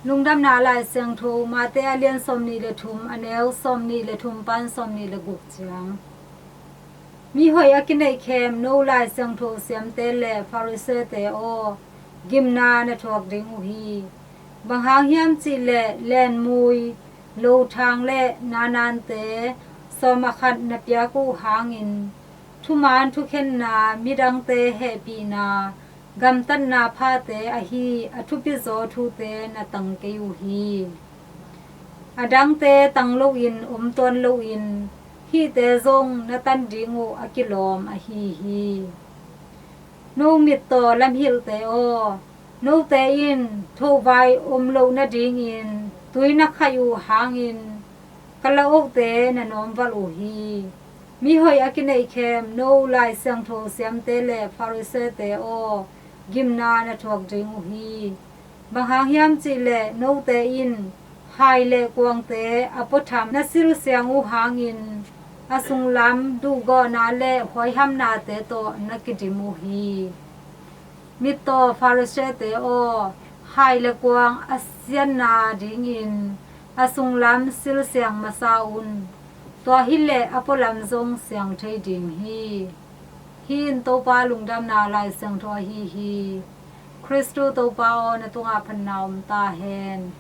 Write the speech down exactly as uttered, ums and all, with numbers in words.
Lungdamna Lai Siangtho, Mate a lian sawmnih le thum, a neu sawmnih le thum pan sawmnih le guk ciang. Mi hoih a kineih khem no Lai Siangtho siamte le Pharisee-te aw, gimna na thuak ding uh hi. Bang hang hiam cih leh lenmui, lothang le nanante sawm a khat na piak uh hangin, thuman thukhenna, midangte hehpihna, gamtatna phate ahi a thupizaw thute na tang kei uh hi. A dangte tang loin om tuan loin, hihte zong na tan ding uh a kilawm ahi hi. No mittaw lamhilhte aw, note in thohvai om loh nadingin tui na khaih uh hangin, kalaohte na nawmvalh uh hi. Mi hoih a kineih khem no Lai Siangtho siamte le Pharisee-te aw, gimna na thuak ding uh hi. Bang hang hiam cih leh note in hai le kuangte a puatham na silsiang uh hangin, a sunglam duhgawhna le huaihamnate tawh na kidim uh hi. Mittaw Pharisee-te aw, hai le kuang a sianna dingin a sunglam silsiang masa un. Tua hileh a pualam zong siang thei ding hi. Hih in Topa Lungdamna Lai Siangtho ahi hi. Khristu Topa aw, na tungah phatna om ta hen.